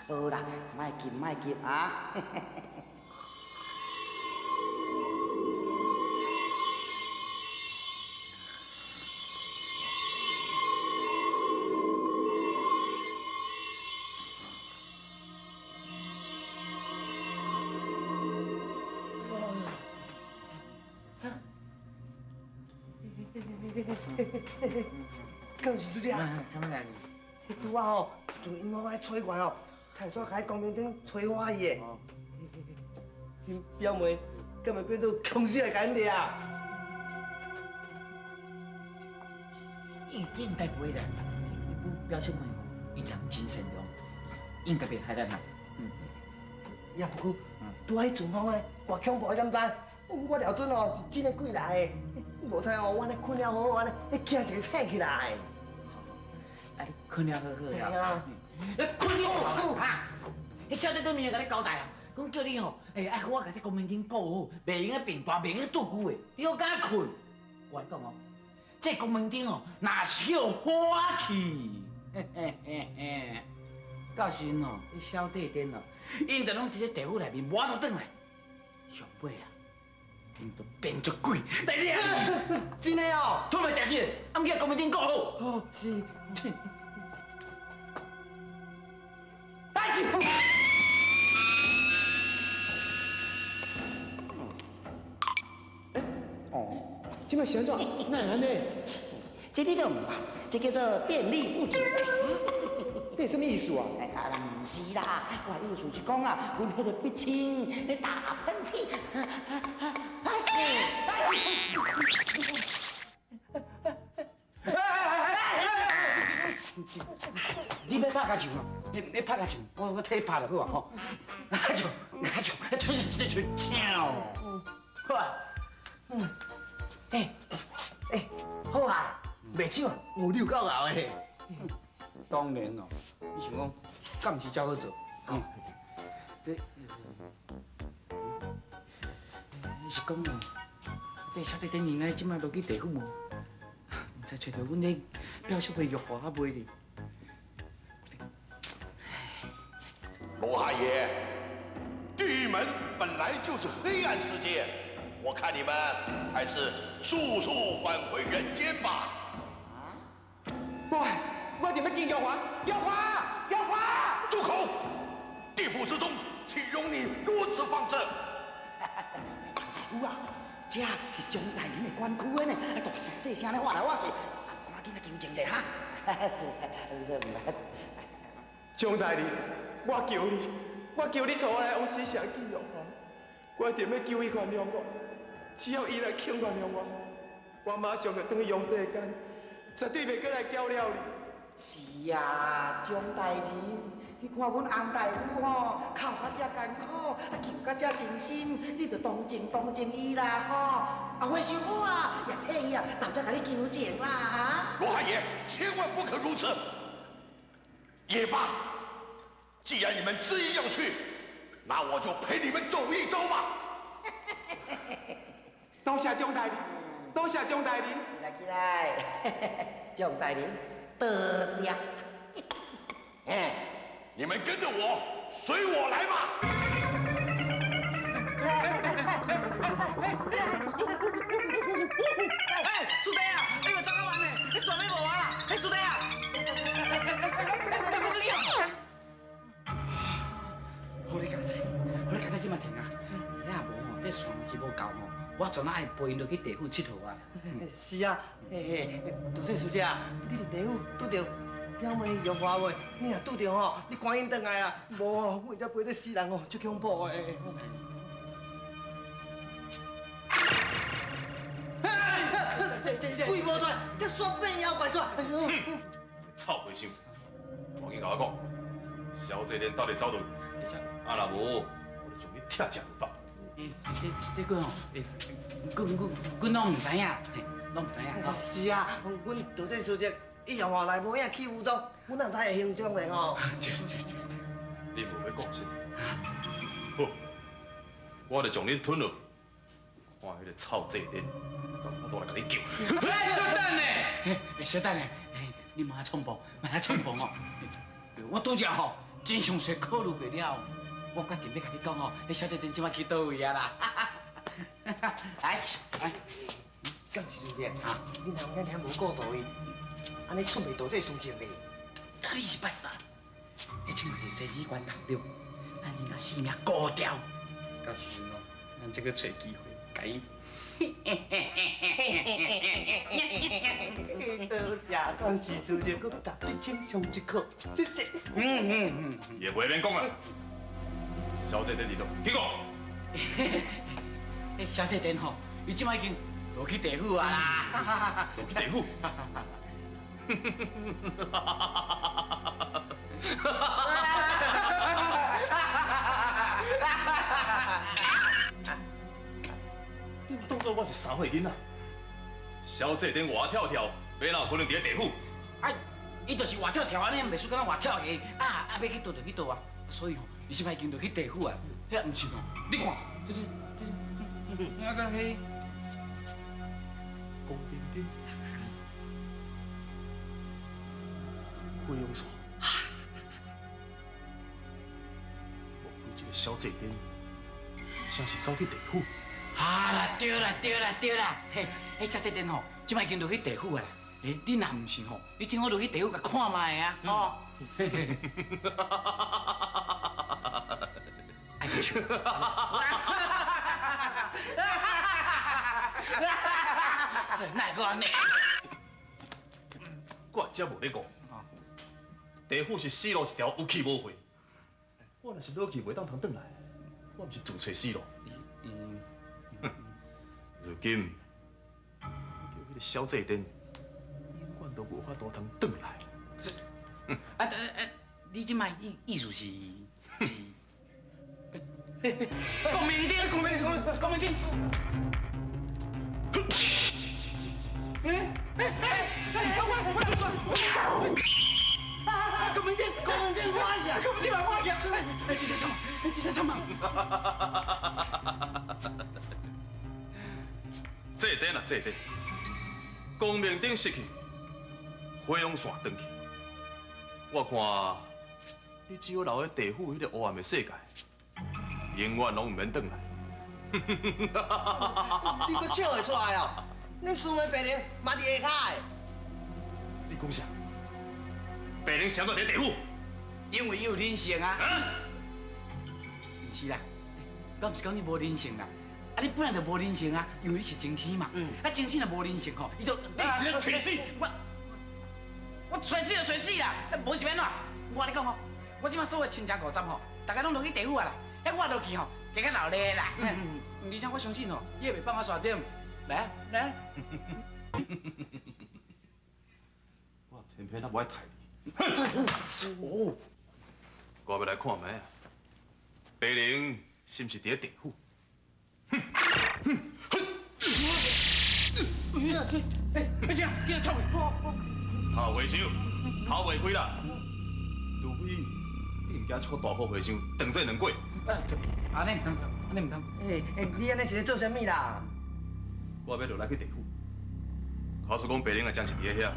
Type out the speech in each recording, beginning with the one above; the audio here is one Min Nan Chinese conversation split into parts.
好啦，莫急莫急啊！敢是这啊？啥物代志？拄仔吼，一阵因我爱催完哦，才会使光明顶催我伊的。恁表妹敢会变做僵尸来共恁掠啊？应该不会的，你表兄妹吼，伊人真善良，应该袂害咱啦。嗯。也不过，拄仔彼阵风咧，偌恐怖，你敢知？我料准哦，是真的鬼来的。无彩哦，我按呢睏了好好，按呢，惊一个醒起来。啊，你睏了好好啊。睏了好哈！彼小姐对面共你交代啊，讲叫你吼，欸，爱好好共这光明顶顾好，袂用得变大，袂用得拄久的，你阁敢睏？我讲哦，这光明顶哦，若是予火去，嘿嘿嘿嘿，到时阵哦，这小姐顶哦，𪜶就拢伫咧地府内面无法度转来，上尾啊，𪜶就变做鬼来掠你。真的哦？吞袂食死，啊，毋去光明顶顾好。哦，是。大志。欸，哦，这摆是按怎？哪会按呢？这你都毋捌，这叫做电力不足。这是啥物意思啊？哎啊，毋是啦，我的意思是讲啊，阮彼个笔清咧打喷嚏，啊是，啊是。你欲拍共唱啊？你拍共唱，我替你拍就好啊吼。啊唱，啊唱，吹吹吹唱，好啊。嗯，欸欸，好啊，袂唱，有你有够𠢕的。当然咯，你想讲，敢毋是遮好做？嗯，这，是讲哦，这小弟顶应该这摆落去地府无？毋知揣著阮咧表叔的玉华啊未哩？罗汉爷，地狱门本来就是黑暗世界，我看你们还是速速返回人间吧。我我一定欲见玉华，玉华，玉华！住口！地府之中，岂容你如此放肆？有啊，这是张大人的官区的呢，大声细声咧喊来喊去，赶紧来求情者哈。张大人，我求你，我求你带我来王死城见玉华，我一定欲求伊原谅我，只要伊若肯原谅我，我马上就转去阳世间，绝对袂阁来搅扰你。是啊，张大人，你看阮洪大夫吼，哭甲遮艰苦，啊求甲遮诚心，你著同情同情伊啦吼。啊，火烧好啊，也替伊啊，投遮共你求情啦哈。罗汉爷，千万不可如此。也罢，既然你们执意要去，那我就陪你们走一遭吧。多谢张大人，多谢张大人。起来起来，张大人，多谢。嗯，你们跟着我，随我来吧。哎，师弟啊，你嘛走较慢呢，你线欲无啊啦？哎，师弟啊，好你佳哉，好你佳哉，这马停啊！你若无吼，这线是无够吼，我全仔爱陪𪜶落去地府𨑨迌啊。是啊，嘿嘿，杜这师姐啊，你伫地府拄著表妹玉华袂？你若拄著吼，你赶紧转来啦，无吼，阮遮陪咧死人吼，足恐怖的。鬼无出来，这煞变妖怪出来！臭和尚，赶紧共我讲，小济天到底走佗？啊，若无，我就将你拆食两百。这这个吼，阮拢毋知影，拢毋知影。是啊，阮道济师姐以后吼来无影去无踪，阮哪知会行踪咧吼？你无欲讲啥？好，我就将恁吞落，看彼个臭济天，我都来共你救。哎，小等下，哎，小等下，你莫遐冲动，莫遐冲动哦。我拄则吼真詳細考慮過了，我決定欲共你講吼，彼小姐這擺去佗位啊啦？來，來，監視師姐，你若有遐爾無顧到伊，按呢出袂到這事情咧。啊，你是捌啥？彼這嘛是生死關頭著，咱應該性命高調。到時陣哦，咱這個揣機會，共伊。多謝監視師姐，閣特別請上一課，謝謝。也袂免講啦。小姐佇佗，去講。欸，小姐電吼，伊這擺已經落去地府啊啦。落去地府。你當作我是三歲囡仔？小姐頂活跳跳，欲哪有可能佇咧地府？哎，伊就是活跳跳按呢，袂輸敢若活跳下，啊啊，欲去佗就去佗啊。所以吼，伊這擺已經落去地府啊。遐毋是吼，你看，這是這是，那個彼光明燈、回陽線，莫非這個小姐頂真是走去地府？啊啦，對啦對啦對啦，嘿，彼小姐頂吼，這擺已經落去地府啊啦。欸，你若毋信吼，你聽我落去地府共看覓啊，吼。愛去笑。哪會閣按呢？我才無咧講，地府是死路一條，有去無回。我若是落去袂當通轉來，我毋是自揣死路。如今叫彼個小濟天，永遠都無法度通轉來。啊啊啊！你這擺意思是是？光明頂，光明頂，光明頂。哎哎哎哎！我我我啊！光明頂，光明頂，我去啊！光明頂嘛，我去啊！哎，這是啥物？這是啥物？這頂啊，這頂，光明頂失去，回陽線斷去。我看你只好留喺地府彼個黑暗的世界，永遠攏毋免轉來。你閣笑會出來哦？恁師妹白靈嘛佇下跤的。你講啥？白靈啥物佇地府？因為伊有靈性啊。毋是啦，我毋是講你無靈性啦。啊，你本來就無靈性啊，因為你是精神嘛。啊，精神若無靈性吼，伊就你揣死！我揣死就揣死啦，無是欲按怎？我共你講吼，我這擺所有親戚五十吼，大家攏落去地府啊啦。遐我落去吼，加較鬧熱啦。而且我相信吼，伊會袂放我山頂。來啊，來啊！我偏偏仔無愛刣你。哦，我欲來看覓啊？白靈是毋是佇咧地府？哼哼哼！哎，别啥，叫跳去！头和尚，头袂开啦！除非你毋惊这颗大颗和尚当做两鬼。按呢毋通，按呢毋通。欸欸，你按呢是咧做啥物啦？我欲落來去地府，假使講白靈啊真是佇咧遐，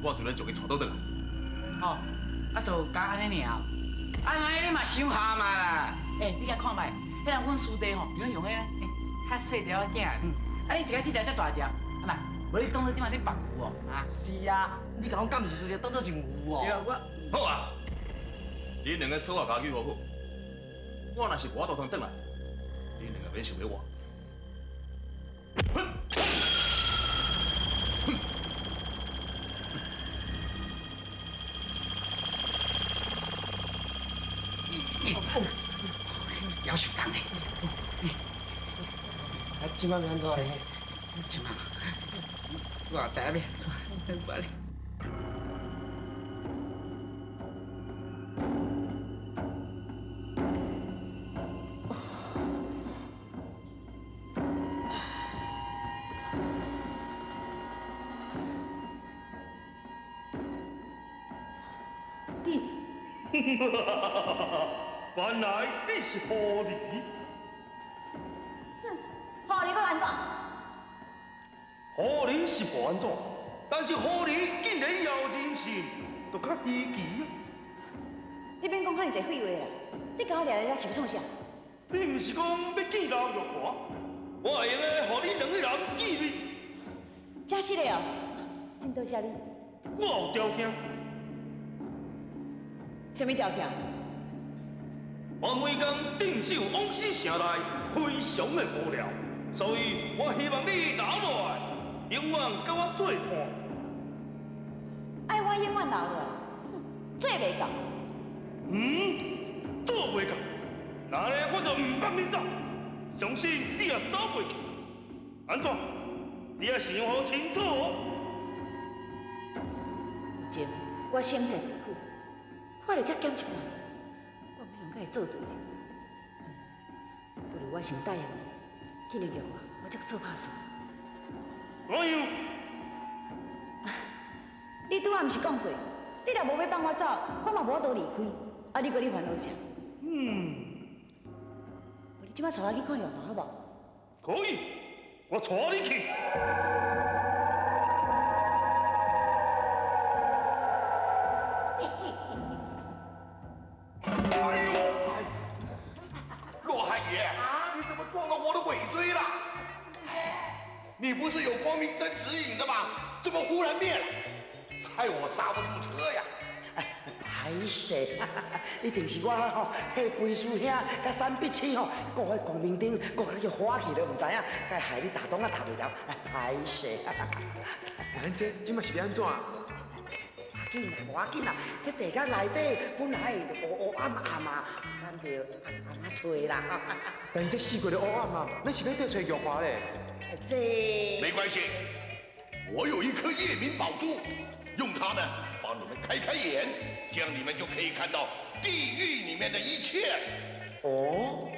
我自然將伊帶倒轉來。吼，啊，就敢按呢爾，按呢你嘛傷鹹啊啦！欸，你共看覓，彼人阮師弟吼，伊攏用彼個較細條仔鏡，啊，你一个這條遮大條，啊若，無你當做這擺咧縛牛哦，啊？是啊，你共阮監視師弟當做是牛哦。對啊，我。好啊，恁兩个鎖我家己好好，我若是無法度通轉來，恁兩個免想欲活。夭寿重的。啊，這擺欲按怎咧？這擺，我也知影欲按怎，我。原來你是狐狸。哼，狐狸欲按怎？狐狸是無按怎，但是狐狸竟然有人性，就較稀奇啊！你免講遐爾濟廢話啦，你共我掠來遮是欲創啥？你毋是講欲見劉玉華？我會用得予恁兩个人見面。真實的哦，真多謝你。我有條件。啥物條件？我每工鎮守枉死城內，非常的無聊，所以我希望你留落來，永遠佮我做伴。愛我永遠留落來，哼，做袂到。嗯，做袂到，那呢我就毋放你走，相信你也走袂去。按怎？你愛想好清楚哦。有情我生在地府，看著才減一半，我欲通佮伊做對的。不如我先答應伊，見著玉華，我才做拍算。怎樣？你拄仔毋是講過，你若無欲放我走，我嘛無法度離開。啊，你閣咧煩惱啥？嗯。你這擺帶我去看玉華好無？可以，我帶你去。哎呦！罗汉爷，你怎麼撞到我的尾椎了？你不是有光明燈指引的嗎？怎麼忽然滅了？害我剎不住車呀！歹勢，一定是我吼，彼個肥師兄佮三筆星吼，顧彼光明燈，顧甲去火去都毋知影，該害你打擋啊踏袂牢，歹勢。咱這這馬是欲按怎？無要緊啦，無要緊啦，這地窖內底本來就烏烏暗暗啊，咱就暗暗仔揣啦。但是這四季都烏暗啊，咱是欲綴揣玉華咧？這沒關係，我有一顆夜明寶珠，用它呢幫你們開開眼，這樣你們就可以看到地獄裡面的一切。哦，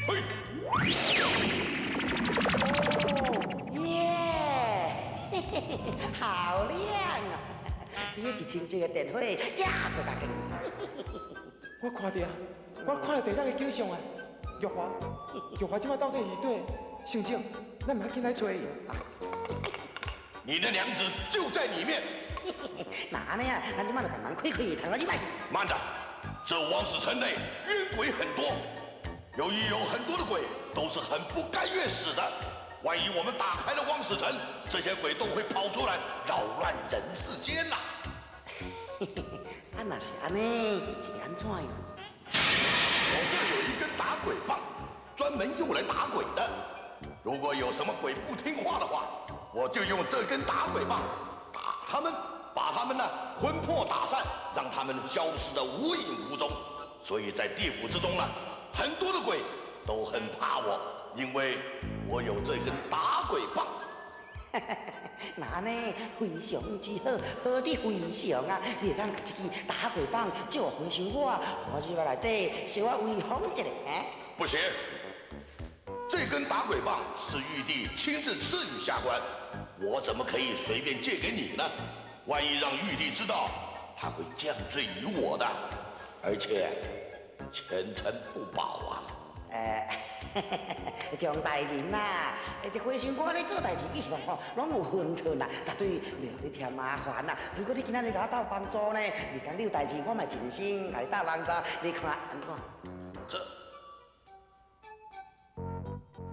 嘿，哦耶，好亮啊！比一千這個電火也閣較勁。我看著，我看著地底的景象啊！玉華，玉華這擺到底佇佗？省長，咱毋愛緊來揣伊。你的娘子就在裡面。那按呢啊，咱這擺就共門開開，通來這擺。慢著，這枉死城內冤鬼很多，由於有很多的鬼都是很不甘願死的，萬一我們打開了枉死城，這些鬼都會跑出來擾亂人世間啦。啊，若是按呢，是按怎樣？我這有一根打鬼棒，專門用來打鬼的。如果有什麼鬼不聽話的話，我就用這根打鬼棒打他們，把他們呢魂魄打散，讓他們消失得無影無蹤。所以在地府之中呢，很多的鬼都很怕我，因為我有這根打鬼棒。那按呢，非常之好，好得非常啊！你會當共這支打鬼棒借予和尚我，我入來內底小可威風一下。不行，這根打鬼棒是玉帝親自賜予下官，我怎麼可以隨便借給你呢？萬一讓玉帝知道，他會降罪於我的，而且前程不保啊！張大人啊，這和尚我咧做代誌一向吼，攏有分寸啦，絕對袂予你添麻煩啦。如果你今仔日共我鬥幫助呢，你講你有代誌，我嘛盡心共你鬥幫助，你看按怎？這，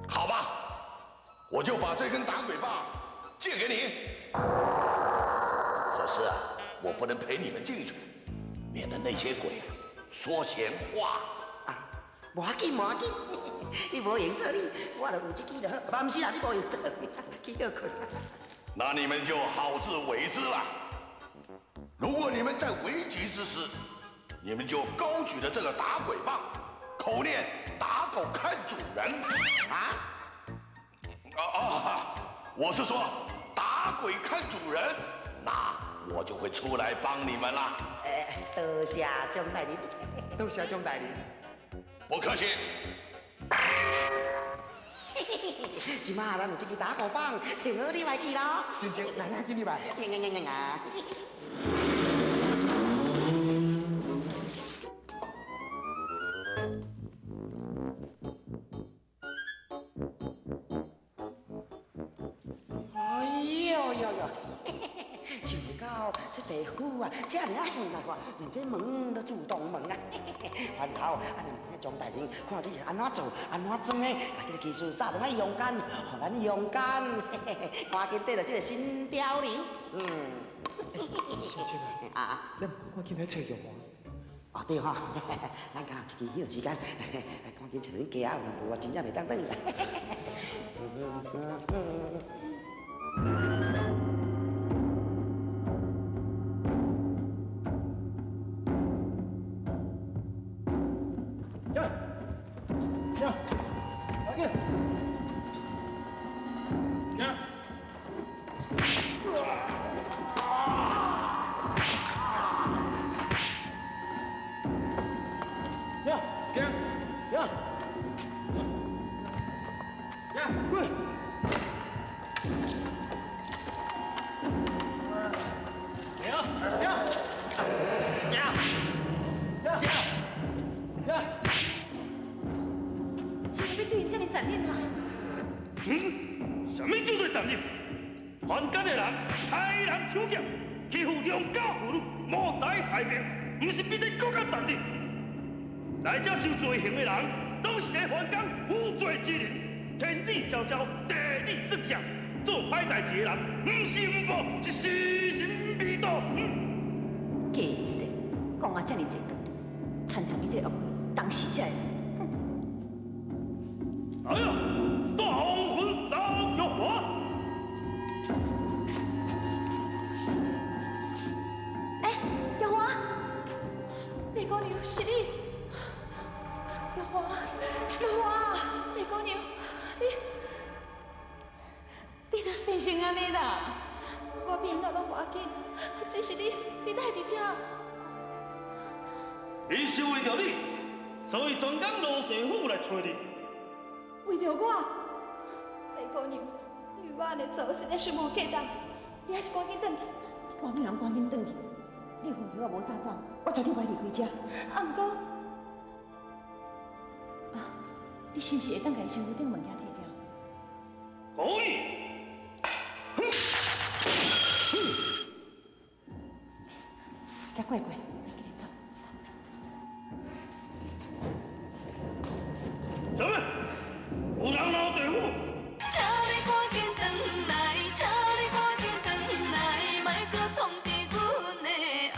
好吧，我就把這根打鬼棒借給你。可是啊，我不能陪你們進去，免得那些鬼啊說閒話。無要緊，無要緊，你無閒做你，我就有這支就好。毋是啦，你無閒做你，去歇睏。那你們就好自為之了。如果你們在危急之時，你們就高舉著這個打鬼棒，口念打狗看主人。啊？啊啊！我是說打鬼看主人，那我就會出來幫你們啦。多謝張大人，多謝張大人。不客氣。這馬咱有這支打狗棒，挺好你來去咯。先生，來來，進入來。哎呦呦呦！想袂到這地地府啊，遮爾啊現代化，連這門都自動門啊！翻頭啊，你問張大人，看這是按怎做，按怎裝的？共這个技術早轉來陽間，予咱陽間，趕緊綴著這个新潮流。嗯，小姐啊，咱趕緊來揣玉華。哦對吼，咱敢有一支歇時間，趕緊揣阮家仔，無我真正袂當轉來。呀呀，快緊！呀！呀呀呀呀，滾！呀呀呀呀呀！是欲對𪜶遮爾殘忍啊？嗯，啥物叫做殘忍？凡間的人殺人搶劫，欺負良家婦女，謀財害命，毋是比這閣較殘忍？來這受罪刑的人，攏是佇凡間無罪之人，天理昭昭，地理算賬，做歹代誌的人，毋是毋報，是時辰未到。假說，講啊遮爾濟道理，親像你這個惡鬼，當時才會。哎呀，大黃昏老玉華。哎，玉華，白姑娘是你。玉華，玉華，白姑娘，你哪變成按呢啦？我變哪攏無要緊，只是你，你哪會佇遮？伊是為著你，所以專工落地府來揣你。為著我，白姑娘，因為我按呢做實在是無價值，你還是趕緊轉去，趕緊人趕緊轉去。你吩咐我無早走，我絕對袂離開遮。啊，毋過，啊，你是毋是會當共伊身軀頂物件提掉？可以。再過過，緊來走。什麼？有人鬧地府？請你趕緊轉來，請你趕緊轉來，莫閣創治阮的愛。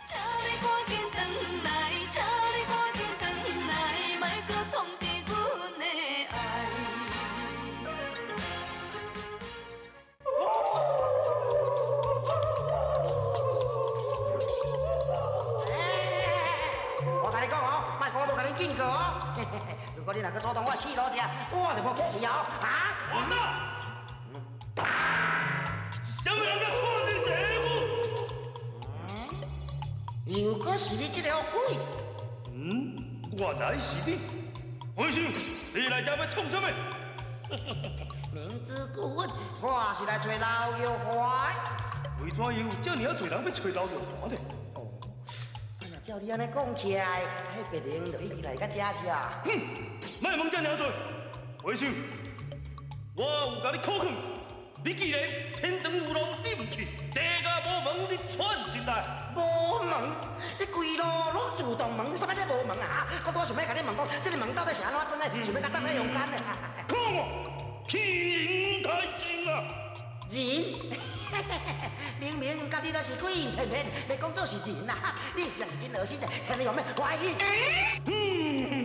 請你趕緊轉來，請你趕緊轉來，莫閣創治阮的愛。我共你講哦，莫講我無共你警告哦。如果你若閣阻擋我去路者，我就無客氣哦。啊！王大，啥物人敢闖入地府？又閣是你這个惡鬼！嗯，原來是你。和尚，你來這欲創啥物？明知故問，我是來揣老玉華的。為怎樣有這爾仔濟人欲揣老玉華呢？照你按呢講起來，彼別人就已經來到這去啊！哼，莫問這爾濟，和尚，我有共你考考，你既然天堂有路你毋去，地獄無門你竄進來。無門，這規路攏自動門，啥物咧無門啊？我拄想欲共你問講，這个門到底是按怎裝的？想欲共裝佇陽間的。看我，欺人太甚啊！人，明明家己就是鬼，偏偏欲講做是人啊！你實在是真惡心的，聽你講欲懷疑。嗯。